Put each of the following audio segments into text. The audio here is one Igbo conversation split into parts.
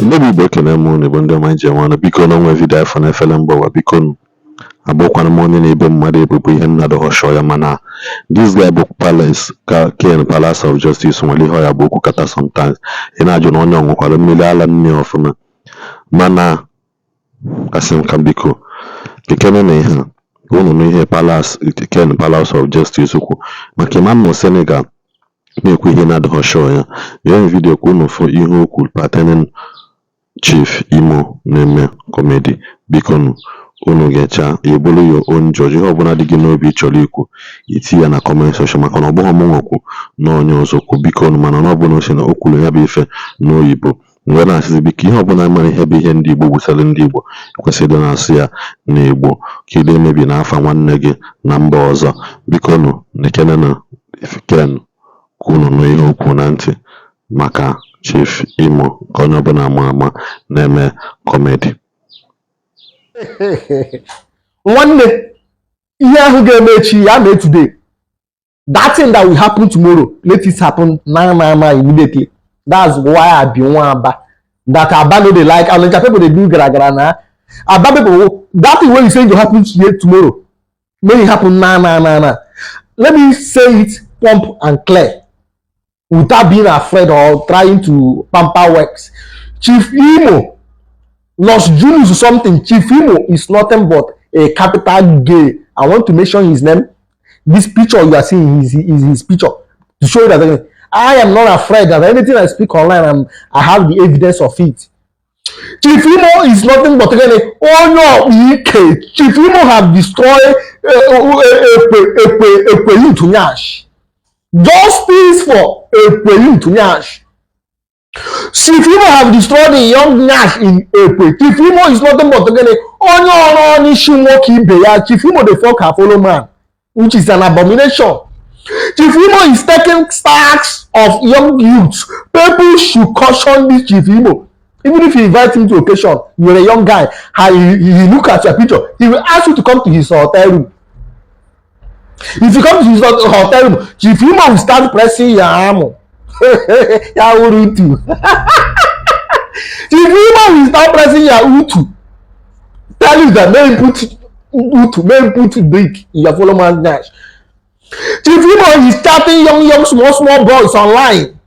Ndị bụ Igbo, ekene m unu. Igbo ndị ọma nji enwe ọnụ, biko, na onwe video afọ na-efele mba ụwa. Biko nụ, abụkwana m onye na-ebo mmadụ ebubo ihe nnadụ ghọshọ ya, mana this guy bụ Palace ka Ken Palace of Justice nwere ihe ọ ya bụ okwu kata. Sometimes ị na-ajụ na onye ọ ṅụkwara mmiri ala nne ọfụma, mana asị m ka biko kekene na ihe a ka unu nụ ihe Palace Ken Palace of Justice kwu maka Imam nọ Senegal na-ekwu ihe na-adịghị sure ya. Geenụ video ka unu fụ ihe o kwuru pertaining Chief Imo na-eme comedy. Biko nụ, unu ga-echa ebulu your own judge. Ihe ọbụla dị gị n'obi ị chọrọ ikwu, iti ya na comment section, maka na ọ bụghị mụnwa kwu na onye ọzọ kwu. Biko nụ, mana na ọ bụ na o si na o kwuru ya bụ ife n'oyibo mgbe na-asịzi, biko, ihe ọbụla mara ihe bụ ihe ndị Igbo gbusara ndị Igbo kwesịrị ịdị na-asụ ya n'Igbo ka ide emebi n'afa nwanne gị na mba ọzọ. Biko nụ, nekene na Ken ka unu nụ ihe okwu na ntị maka Chief Imo, ka onye ọbụla ama ama na-eme comedy. Nwanne, ihe ahụ ga-eme echi ya mee today. That thing that will happen tomorrow, let it happen now now now, immediately. That's why I be one Aba that Aba no dey like. Onitsha people dey do gara gara na Aba people. That thing wey you say go happen today, tomorrow, make e happen now now now now. Let me say it pump and clear without being afraid or trying to pamper works. Chief Imo Los Julius something, Chief Imo is nothing but a capital gay. I want to mention his name. This picture you are seeing is his picture to show you that I am not afraid, that anything I speak online, I have the evidence of it. Chief Imo is nothing but again onye ọkpa ike. Chief Imo have destroyed Ekwe Ekwe Ekwe youth nyash. Justice for Ekwe youth nyash. Chief Imo have destroyed the young nyash in Ekwe. Chief Imo is nothing but gịnị? Onye ọrụ n'isi nwoke ibe ya. Chief Imo dey fuck her fellow man, which is an abomination. Chief Imo is taking stacks of young youths. People should caution this Chief Imo. Even if you invite him to occasion, you are a young guy, how he look at your picture, he will ask you to come to his hotel room. If you come to his hotel room, Chief Imo will start pressing your arm. Ya wuru utu. Chief Imo will start pressing your utu. Tell you that may him put utu, may him put brick in your fellow man's nyash. Chief Imo is chatting young, young, small, small boys online,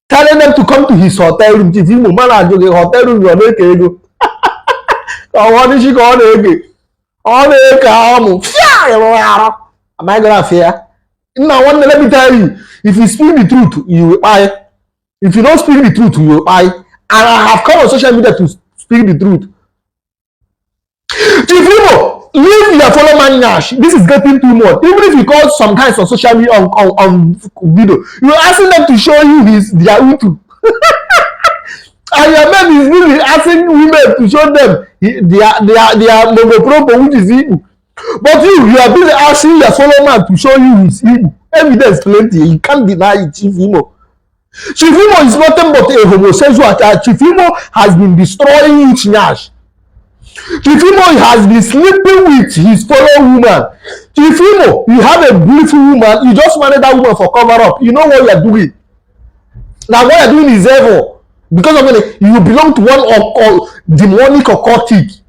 telling them to come to his hotel room. Chief Imo, man, ajụ gị hotel room ọ na-eke ego. Ka ọ n'isi ka ọ na-eke. Ọ na-eke amụ. Fịa ịrụ arụ. Am I gonna fear? Nna nwanne, let me tell you, if you speak the truth, you will kpai. If you don't speak the truth, you will kpai. And I have come on social media to speak the truth. Chief Imo, leave your fellow man nyash. This is getting too much. Even if you call some guys on social media on video, you're asking them to show you his their utu. And your men is really asking women to show them their monopropo, which is Igbo. But you are busy asking your fellow man to show you his Igbo. Evidence plenty. You can't deny it, Chief Imo. Chief Imo is nothing but a homosexual. Chief Imo has been destroying youth nyash. Chief Imo has been sleeping with his fellow woman. Chief Imo, you have a beautiful woman. You just marry that woman for cover up. You know what you are doing. Now what you are doing is evil. Because of it, you belong to one occult, demonic occultic.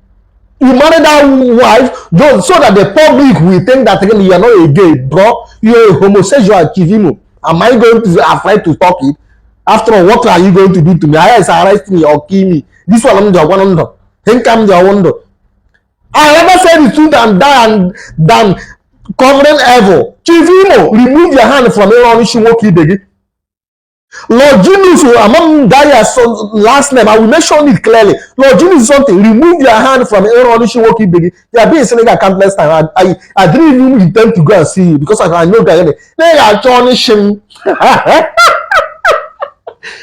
You marry that wife just so that the public will think that again you are not a gay, bro. You are a homosexual, Chief Imo. Am I going to be afraid to talk it? After all, what are you going to do to me? Yes, arrest me or kill me. This one I'm the one under. Think I'm the wonder. I never say the truth and die and than covering evil. Chief Imo, remove your hand from ịrụ isi nwoke ibe gị. Lord Genius, among that your last name, I will mention it clearly. Lord Genius something, remove your hand from ịrụ isi nwoke ibe gị. You have been in Senegal countless times. I didn't even intend to go and see you because I know that. They are Johnny Shim.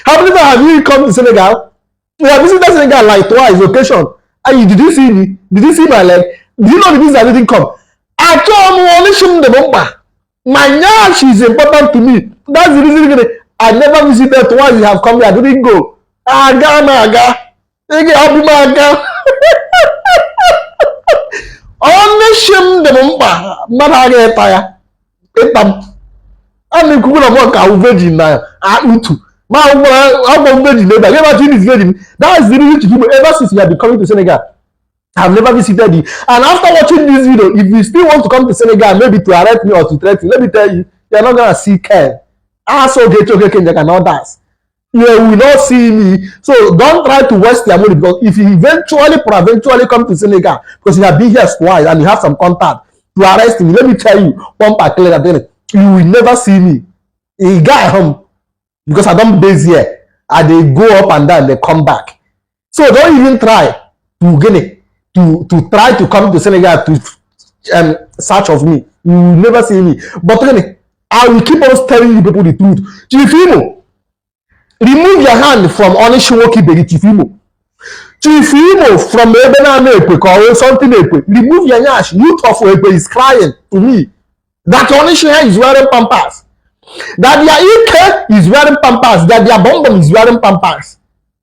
How many times have you come to Senegal? You have visited Senegal like twice, occasion. And you, did you see me? Did you see my leg? Did you know the visa didn't come? Achọ m onye m dị m mkpa. My nyash is important to me. That's the reason I never visited twice. You have come here. I didn't go. Aga m aga. Ị ga-abụ m aga. Onye m dị m mkpa. Mmadụ agaghị ịta ya. Ịta m. A na-ekwukwu na mụ ka ahụ virgin na utu. Ma agwọ m virgin ebe a, gị machi is virgin. That's the reason, Chief Imo, ever since you have been coming to Senegal, I've never visited you. And after watching this video, if you still want to come to Senegal, maybe to arrest me or to threaten, let me tell you, you're not gonna see Ken. Ask Ogechi Okeke Njaka and others. You will not see me. So don't try to waste your money, because if you eventually, peradventurally come to Senegal, because you have been here twice and you have some contact to arrest me, let me tell you, pump and clear that you will never see me. A guy home, because I don't base here. I they go up and down, they come back. So don't even try to get it, to try to come to Senegal to search of me. You will never see me. But again, I will keep on telling you people the truth. Chief Imo, remove your hand from Onishi nwoke ibe gị. Chief Imo, Chief Imo from ebe na-ana ekwe ka ọ something ekwe, remove your nyash. Youth of Ekwe is crying to me that Onishi is wearing pampers, that their Ike is wearing pampers, that their bum bum is wearing pampers.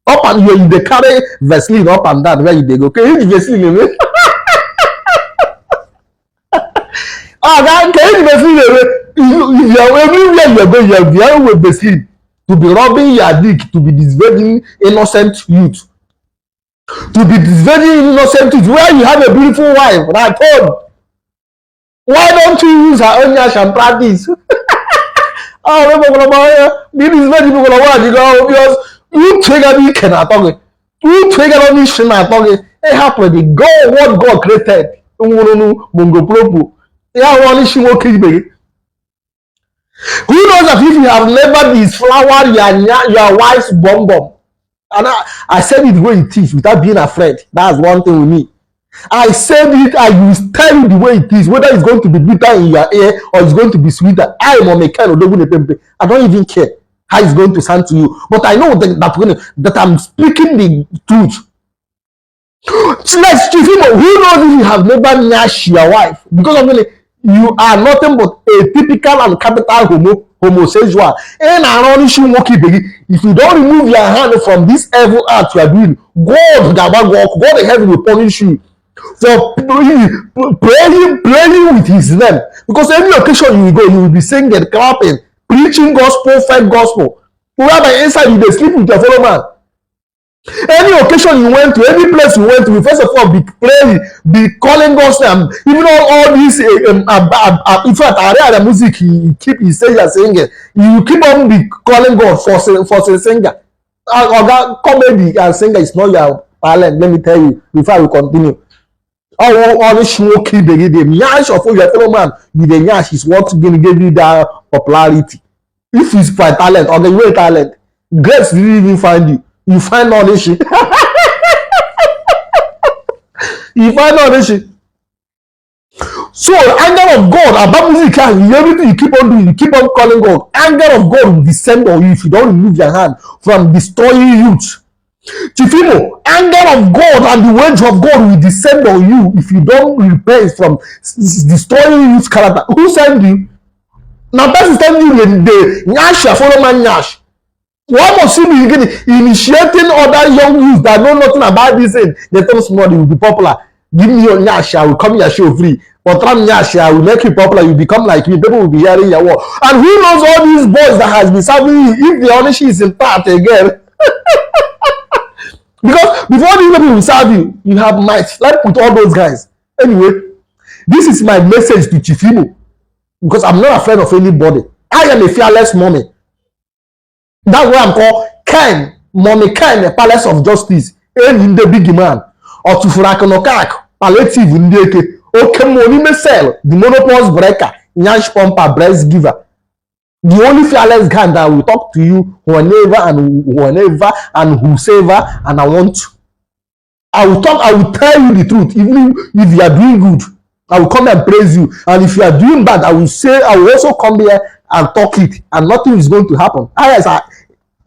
Up and you dey carry Vaseline up and down where you dey go. Okay, iji Vaseline eme? Oga, nke iji Vaseline eme? You are everywhere you are going, you are wearing with Vaseline to be rubbing your dick, to be disvirgin innocent youth, to be disvirgin innocent youth where you have a beautiful wife at home. Why don't you use her own nyash and practice? Ah, this is very people want to go because uche ga ike na-atọ gị, uche ga n'isi na-atọ gị. Ịhapụ the God, what God created nwụrụnụ mongopropo ya hụ n'isi nwoke ibe gị. Who knows that if you have never disflowered your wife's bum bum? And I said it the way it is without being afraid. That's one thing with me. I said it, I will tell you the way it is, whether it's going to be bitter in your ear or it's going to be sweeter. I am on a kind of I don't even care how it's going to sound to you. But I know that I'm speaking the truth. Let's Chief Imo, who knows if you have never nyashed your wife? Because of it, you are nothing but a typical and capital homosexual. And if you don't remove your hand from this evil act you are doing, God, God in heaven will punish you for praying with his name. Because every occasion you will go, you will be singing, clapping, preaching gospel, fake gospel. Whereby inside you dey sleep with your fellow man. Any occasion you went to, any place you went to, you first of all be praying, be calling God's name. Even all this, in fact, Area music, he keep he say you are singing. You keep on be calling God for a singer. Oga, comedy and singer is not your talent. Let me tell you before we continue. All this smoke the nyash of your fellow man with the nyash is what gonna give you that popularity. If it's by talent or the way talent, grace didn't even find you. You find all this shit. You find all this shit. So anger of God about music, everything you keep on doing, you keep on calling God. Anger of God will descend on you if you don't remove your hand from destroying youth. Chief Imo, anger of God and the wage of God will descend on you if you don't repent from destroying youth character. Who sent you? Now person send you the nyash, your fellow man nyash. Why must you be initiating other young youths that know nothing about this thing? They tell small, they will be popular. Give me your nyash, I will come your show free. But tram nyash, I will make you popular. You become like me. People will be hearing your word. And who knows all these boys that has been serving you if the ownership is intact again? Because before these people will serve you, you have might slept with all those guys. Anyway, this is my message to Chief Imo. Because I'm not afraid of anybody. I am a fearless mommy. That's why I'm called Ken, Mommy Ken, the Palace of Justice. Enyi ndị big man. Ọtụfuru akụnụkak, palliative ndị eke. Oke mmụọ n'ime cell, the menopause breaker, nyash pumper, breast giver. The only fearless guy that will talk to you whenever and whenever and whosoever and I want to. I will talk, I will tell you the truth, even if you are doing good. I will come and praise you. And if you are doing bad, I will say, I will also come here and talk it, and nothing is going to happen. I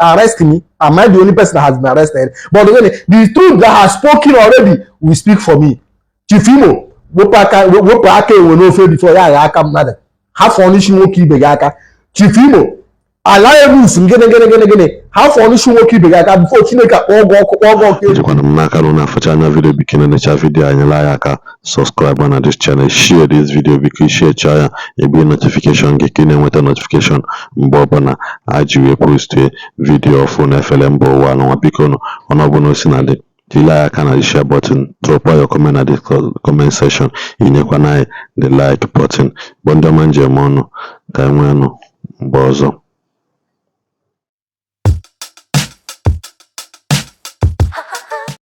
arrest me. Am I the only person that has been arrested? But again, the truth that has spoken already will speak for me. Chief Imo, wepụ aka enwe n'ofe before ya agha aka mmadụ. Ha fọ n'isi nwoke ibe gị aka. Chief Imo, Ala erusu gịnị gịnị gịnị gịnị ha fọ n'isi nwoke ibe gị aka before Chineke akpọọ gị ọkụ, kpọọ gị ọkụ. Ejikwana m n'aka na unu afụcha anya video. Biko, na-enecha video, anyela anyị aka subscribe na this channel, share this video. Biko, share cha ya, ebe notification gị ka ị na-enweta notification mgbe ọbụla a ji wee post video ọfụ na efere mba ụwa n'ụwa. Biko nụ, ọnụ ọbụla o si na dị, tile anyị aka na the share button, drop your comment na the comment section, inyekwana anyị the like button bụ ndị ọma njem ọnụ. Ka anyị nwee nụ mgbe ọzọ.